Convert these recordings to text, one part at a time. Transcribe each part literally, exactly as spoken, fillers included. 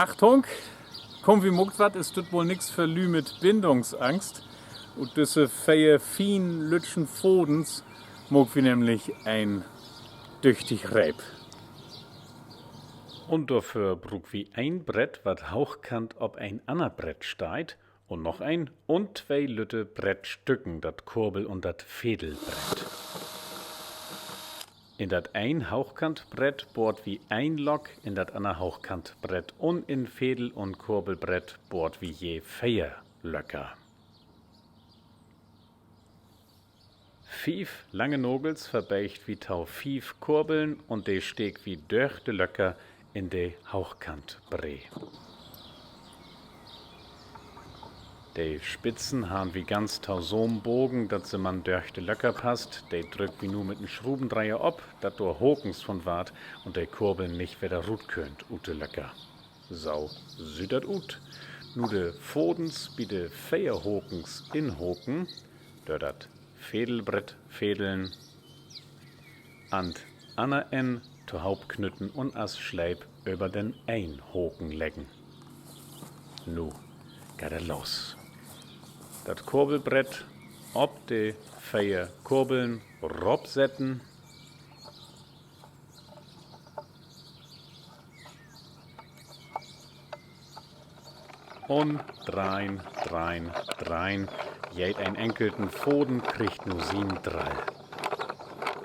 Achtung! Kumm, wi maakt wat, is düt woll nix för Lüüd mit Bindungsangst. Ut düsse veer fienen lüttschen Fadens maakt wi nämlich en düchtig Reep. Un dorför bruukt wi een Brett, wat hoochkant op en anner Brett steiht, un noch een, un twee lütte Brettstücken, dat Kurbel- un dat Vedelbrett. In dat een Hoochkantbrett boort wi een Lock, in dat anner Hoochkantbrett un in Vedel- un Kurbelbrett boort wi je veer Löcker. Fief lange Nagels verbeegt wi to fief Kurbeln un de steek wi dörch de Löcker in de Hoochkantbree. De Spitzen harrn wi ganz tosamen bogen, dat se man dörch de Löcker passt. De drückt wi nu mit en Schruvendreier op, dat dor Hakens vun warrt un de Kurbeln nich wedder rut köönt ut de Löcker. So süht dat ut. Nu de Fadens bi de veer Hakens inhaken, dör dat Vedelbrett vedeln, an't anner Enn tohoop knütten un as Sleep över den een Haken leggen. Nu geiht dat los. Dat Kurbelbrett op de veer Kurbeln ropsetten. Un dreihen, dreihen, dreihen. Jedeen enkelten Faden kriggt nu sien Drall.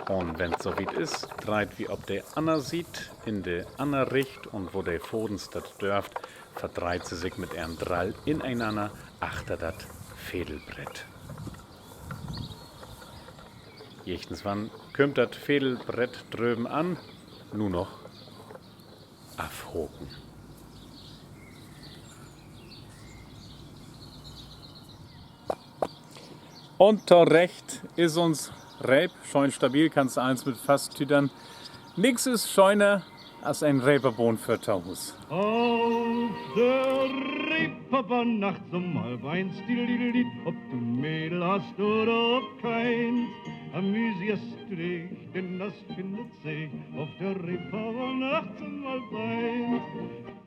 Un wenn 't so wiet is, dreiht wi op de anner Siet in de anner Richt, un wo de Fadens dat dörvt, verdreiht se sik mit ehrn Drall ineenanner achter dat Vedelbrett. Jichtenswann kümmt dat Vedelbrett dröven an, nu noch afhaken. Un torecht is uns Reep schöön stabil, kannst allens mit fasttütern. Nix is schöner as en Reeperbahn för to Huus. Op de Reeperbahn nachts um half eens, diddelididdel, op du Mädel hast oder op keens. Amüsierst dich, denn das findet sich auf der Reeperbahn nachts um half eens.